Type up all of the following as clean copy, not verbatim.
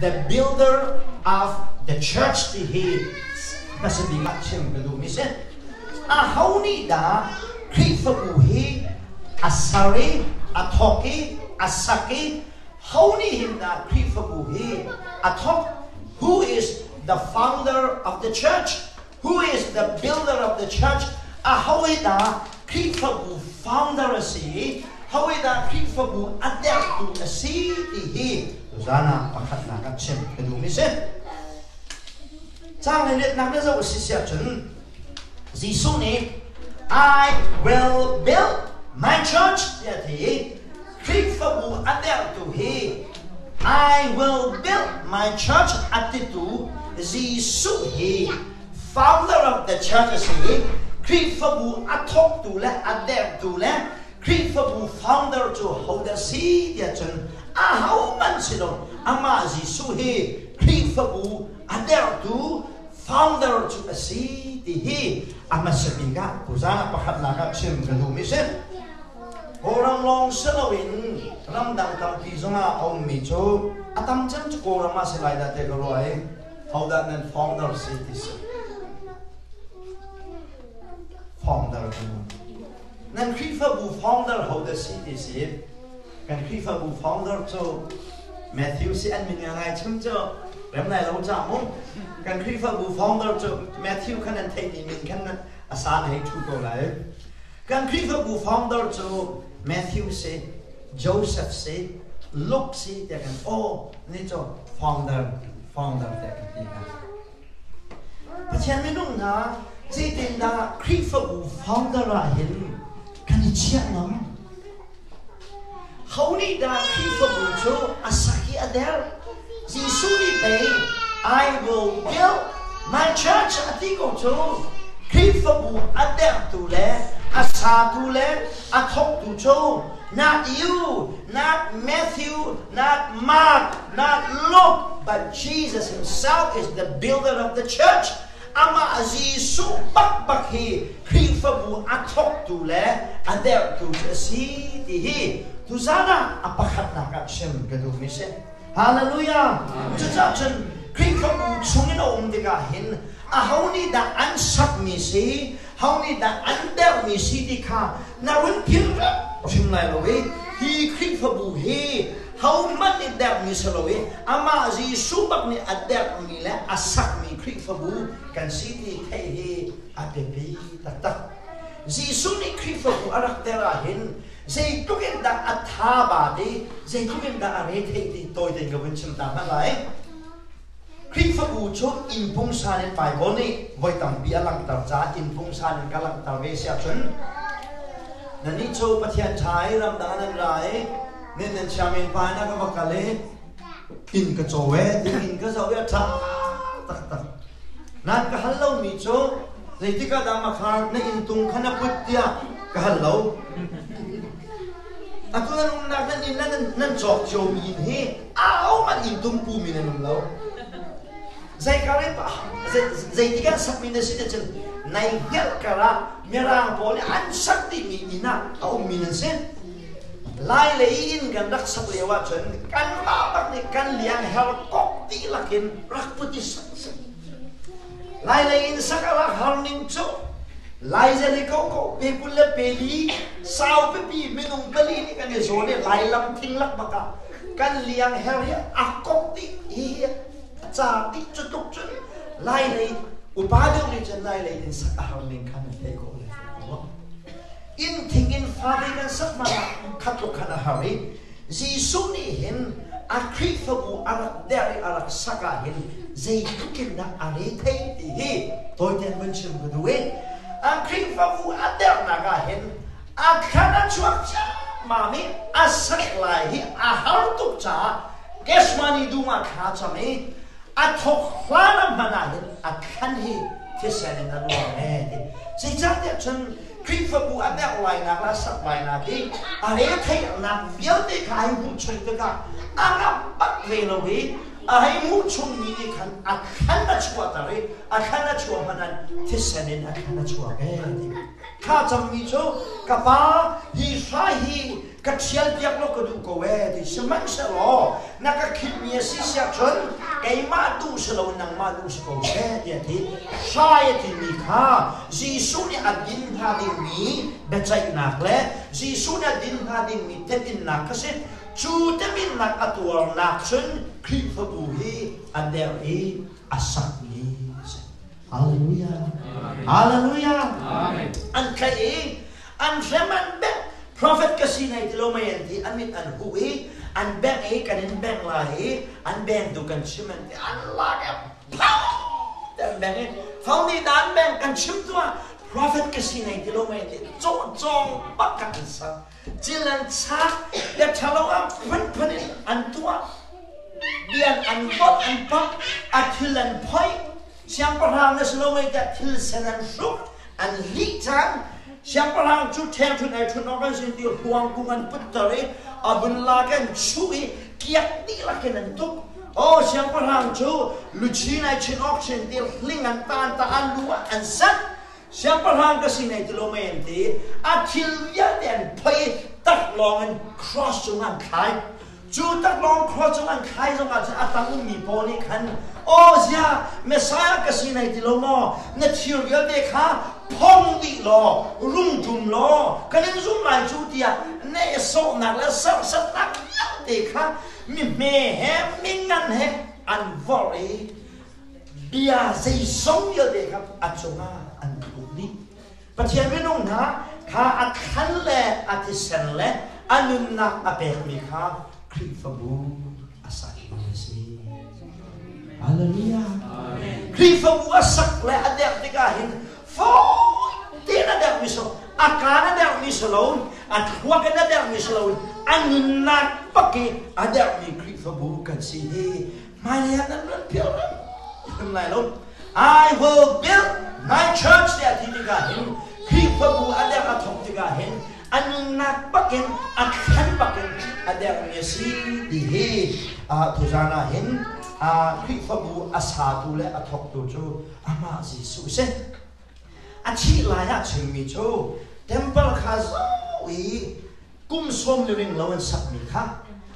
the builder of the church ti hi hmasa bik ah chim ka duhmi si. Aho nih dah Khrihfabu hi a ser i, a thawk i, a sak i, ho nih hin dah Khrihfabu hi a thawk? Who is the founder of the church? Who is the builder of the church? Aho hi dah Khrihfabu founder a si i, ho hi dah Khrihfabu a derhtu a si ti hi tuzaan ah pakhatnak ah chim ka duhmi si. Caang le letnak na zoh a si siah cun Jesuh nih I will build my church tiah a ti i Khrihfabu a derhtu hi I will build my church a titu Jesuh hi founder of the church a si i Khrihfabu a thawktu le a derhtu le Khrihfabu founder cu hodah si tiah cun ahohmanh si lo amah Jesuh hi Khrihfabu a derhtu founder cu a si ti hi a hmasa bik ah tuzaan ah pakhatnak ah chim ka duhmi si. Kawlram lawng si loin ramdang tampi zongah a ummi cu a tam cem cu Kawlram ah si lai dah ti ka ruah i hodah nan founder si ti si. Founder kan um. Nan Khrihfabu founder hodah si ti si. Kan Khrihfabu founder cu Matthew si an min ngai chim cu rem lai lo ca mu. Kan Khrihfabu founder cu Matthew khan an theihmi min khan a san hei thu ko lai. Kan Khrihfabu founder cu Matthew si, Joseph si, Luke si tiah kan aw ni cu founder founder tiah kan ti hna. Pathian minung hna zeitindah Khrihfabu founder ah hin kan i chiah ngam? Ho nih dah Khrihfabu cu a sak i a der? Jesuh nih pei I will build my church a ti ko cu. Khrihfabu a dertu le a satu le a thawktu cu not you, not Matthew, not Mark, not Luke, but Jesus himself is the builder of the church. Amah Jesuh bakbak hi Khrihfabu a thawktu le a derhtu cu a si ti hi tuzaan ah a pakhatnak ah chim ka duhmi si. Hallelujah! Cucaah cun Khrihfabu chungin a um tikah hin aho nih dah an sakmi si, ho nih dah an derhmi si ti kha na run philh hrim lai lo i hi Khrihfabu hi hohmanh nih derhmi si lo i amah Jesuh bak nih a derhmi le a sakmi Khrihfabu kan si ti theih hi a biapi taktak. Jesuh nih Khrihfabu a rak derh ahhin zeitluk in dah a tha baat i zeitluk in dah a re theih ti tawi tein ka vun chim ta hmanh lai. Khrihfabu cu inn pungsan in Baibal nih voi tampi a langhter caah inn pungsan in ka langhter ve si ahcun nannih cu Pathian ṭha i ramdang nan ra i nin nan chiamin pa in a ka va kal i inn ka caw e ti inn ka zoh i a ṭha taktak. Nan ka hal lomi cu zeitik ah dah makhar na inntung kha na put tiah ka hal lo. Atu nan umnak nan inn nan nan cawk ciomi inn hi ahohmanh inn tungpumi nan um lo. Zeikar in zeitik ah sakmi na si cun nai hngelh kar ah mirang pawl nih an sak dihmi inn ah a ummi nan si. Lai lei inn kan rak sak lio ahcun kanmah bak nih kan liang her kok dihlak in rak put i sak si. Lai lei in sak a rak har ning cu Laizel i koko pe 20 le pe li sau pipi minung pali nih kan i zawn i Lailam thing lak bak ah kan liang her hi a kok dih hi a ca dih cu tuk cun Lai lei upa deuh nih cun Lai lei in sak a har ning khan an theih khawh le inn thing in fate kan sak hmanh ah khat tluk khan a har i Jesuh nih hin a Khrihfabu a rak derh i a rak sak ah hin zeitluk in dah a re thei ti hi tawitein vun chim ka duh i a Khrihfabu a derhnak ah hin a thlan a chuak ciammam i a sak lai hi a har tuk caah Gethsemane dum ah thla cam i a thawk hlan ah hmanh ah hin a thlan hi thisen in a luang ee ti. Zeicahtiah cun Khrihfabu a derh lainak le a sak lainak i a retheihnak vialte kha a hei hmuh chung tikah a ngamh bak ve lo i a hei hmuh chungmi nih khan a thlan a chuahter i a thlan a chuah hmanh ah thisen in a thlan a chuak ee ti. Thla cammi cu ka pa hi hrai hi Ka ṭhial piak law ka duh ko ee ti sihmanhsehlaw na ka khinmi a si siah cun keimah duh si lo nangmah duh si ko seh tiah ti. Hrai a timi kha Jesuh nih a din hnga dingmi biaceihnak le Jesuh nih a din hnga dingmi teminnak kha si. Cu teminnak a tuarnak cun Khrihfabu hi a der i a sakmi a si. Hallelujah. Hallelujah. An tlaih i an hrem an bengh. Prophet ka si nai ti lo mei an ti an mit an huh i an bengh i kan in bengh lai i an bengtu kan chim an ti an lak i phau te an bengh i ho nih dah an bengh kan chim tuah prophet ka si nai ti lo mei an ti cawh cawng bak an sak cil an chak bia ṭhalo ah phunphun in an tuah bian an bawt an pak a thil an phoih siangpahrang na si lo mei tiah thil sen an hruk an lih cang siangpahrang cu ṭhengṭhun ai ṭhun awk an sin ti hluang kung an putter i a vun lak an chuh i kiak dihlak in an tuk o siangpahrang cu luchin ai chin awk sin ti hling an tan ta an lu ah an sat Siangpahrang ka si nei ti lo mei an ti. A thil vialte an phoi i taklawng in cross cung an thlai. Cu taklawng cross cung an thlai zongah cun a tang ummi pawl nih khan, Aw ziah, Messiah ka si nei ti lo maw? Na thil vialte kha phong dih law, rung ṭum law, kan in zum lai cu tiah nehsawhnak le serhsatnak vialte kha mi hme he mi ngan he an vorh i bia zeizong vialte kha a cungah an tluk dih. Pathian minung hna kha a thlan le a thisen le a nunnak a pekmi kha Khrihfabu a sakmi a si. Hallelujah. Khrihfabu a sak le a derh tikah hin fawi tein a derhmi si a kaan a derhmi si lo a thluak in a derhmi si lo a nunnak bak i a derhmi Khrihfabu kan si hi Hmailei ah nan rat phial hrim lai lo. I will build my church tiah ti tikah hin Khrihfabu a derh a thawk tikah hin a nunnak bakin a thlan bakin a derhmi a si ti hi tuzaan ah hin Khrihfabu a satu le a thawktu cu amah Jesuh a si. A thih lai ah chimmi cu temple kha zoh i kum sawm le ring lo an sakmi kha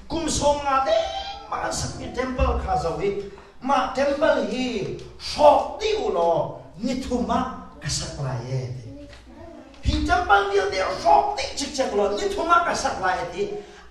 kum 15 dengmang an sakmi temple kha zoh i mah temple hi hrawk dih u law nithum ah ka sak lai e ti hi temple vialte hrawk dih cikcek law nithum ah ka sak lai e ti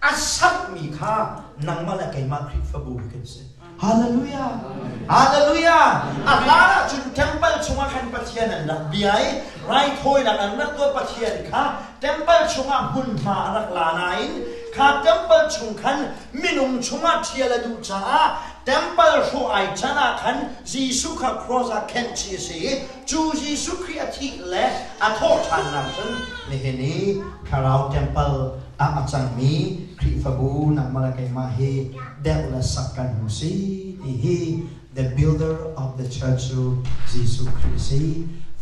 a sakmi kha nangmah le keimah Khrihfabu hi kan si. Hallelujah! Hallelujah! A hlan ah cun temple chungah khan Pathian an rak bia i raithawinak an rak tuah Pathian kha temple chungah hmunhma a rak la nain kha temple chung khan minung chungah ṭhial a duh caah temple hrawh ai can ah khan Jesuh kha cross ah khenh chih a si i cu Jesuh Khrih a thih le a thawhṭhannak cun nihin i thlarau temple ah a cangmi Khrihfabu nangmah le keimah hi deuh le sak kan hmu si ti hi the builder of the church cu Jesuh Khrih a si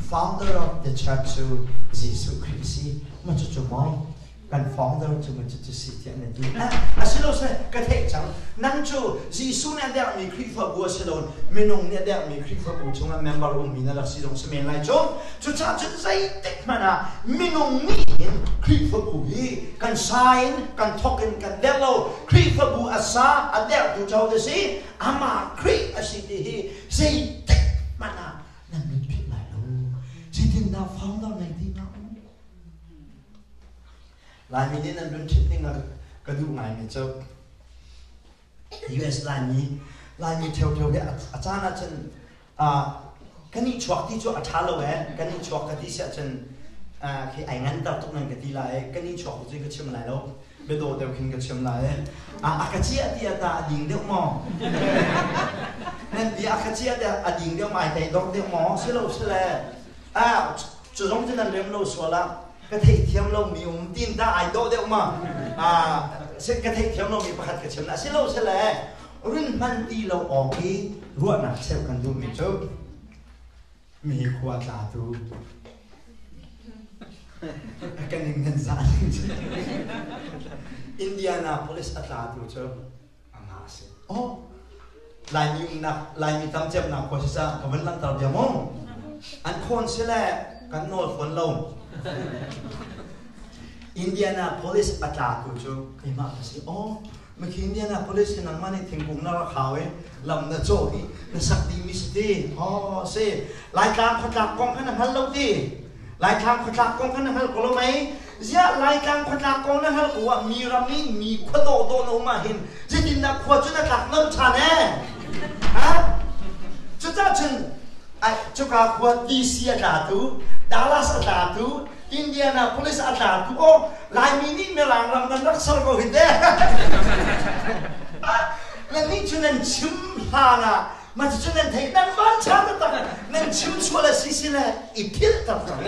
founder of the church cu Jesuh Khrih a si ma cucu maw kan founder cu ma cucu si tiah na ti a si lo se ka theih cang nang cu Jesuh nih a derhmi Khrihfabu a si lo minung nih a derhmi Khrihfabu chungah member ummi na rak si zong si men lai cu Cucaah cun zeitik hmanh ah minung nih hin Khrihfabu hi kan sa in kan thawk in kan derh lo. Khrihfabu a sa a derhtu cu a si? Amah Khrih a si ti hi zeitik hmanh ah nan nun philh lai lo. Zeitindah founder nei ti hnga u? Laimi nih nan run ṭhit ning ah ka duh ngaimi cu US Laimi Laimi ṭheoṭheo hi a caan ah cun kan i chuak ti cu a ṭha lo ee kan i chuak ka ti si ahcun khi ai nganter tuk nan ka ti lai kan i chuak ti cu ka chim lai lo biadaw deuh khin ka chim lai a ka chia ti ah ta a ding deuh maw nan ti a ka chia ti a ding deuh ma ai tei dok deuh maw si lo si le a cu zong cu nan rem lo sual ah ka theihthiam lomi um tin ta ai dawh deuh ma ka theihthiam lomi pakhat ka chim na si lo si le run hman ti lo awk i ruahnak cheuh kan duhmi cu mi khua tlatu kan ning nan zah ning Indianapolis a tlatu cu amah a si. Oh, Laimi umnak Laimi tam cemnak khua si ca ka van langhter bia mu. An khawn si le kan nawl fawn lo. Indianapolis a tlatu cu keimah ka si. Oh, Mikhi Indianapolis hi nangmah nih thingkung na rak hau i lam na cawh i na sak dihmi si ti. Oh, si. Laitlang khuatlak kong kha na hngal lo ti. Laitlang khuatlak kong kha na hngal ko lo mei? Ziah Laitlang khuatlak kong na hngal ko ah mi ram i mi khua dawhdawh na um ahhin zeitindah khua cu na tlak ngam ṭhan ee? Ha? Cucah cun cuka khua DC a tlatu, Dallas a tlatu, Indianapolis a tla tu aw Laimi nih Mirang ram nan rak ser ko hi te. Nan nih cu nan chim hlan ah ma cu nan thei nan van cha taktak nan chim sual a si si le i philh taktak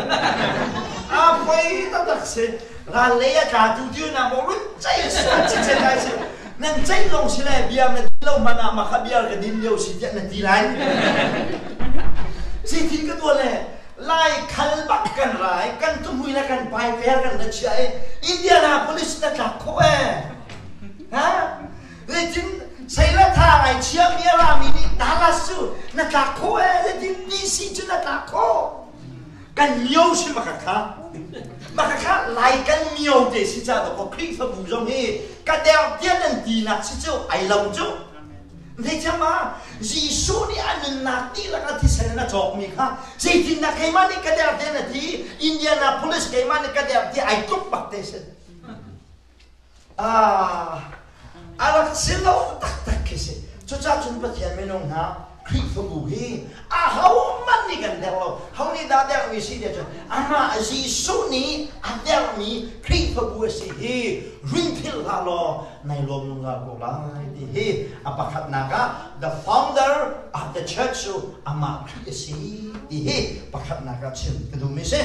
a poi taktak si ral lei a tla tu tu na mo run cei sual ci che kai si nan cei long si le bia na din lo man ah ma kha bia ka din lio si tiah na ti lai si thin ka tuah le Lai khal bak kan rai, kan tuhmui le kan paiper kan ra chia i Indianapolis na tlak khawh ee. Ha? Zeitin seila tha ai chia mi a rami nih Dallas cu na tlak khawh ee, zeitin DC cu na tlak khawh. Kan mio si maka kha. Maka kha Lai kan mio te si ca to ko Khrihfabu zong hi ka der tian nan ti nak si cu ai lo cu. Zeicah Jesuh nih a nunnak dihlak a thisen in a cawkmi kha zeitindah keimah nih ka der te na ti Indianapolis keimah nih ka der ti ai tluk bak te si. Ah, a rak si lo taktak khi si. Cucaah cun Pathian minung hna Khrihfabu hi ahohmanh nih kan der lo. Ho nih dah dermi si ti cun amah Jesuh nih a dermi Khrihfabu a si hi rin philh hlah law nai lawm zungzal ko lai ti hi a pakhatnak ah the founder of the church cu amah Khrih a si ti hi pakhatnak ah chim ka duhmi si.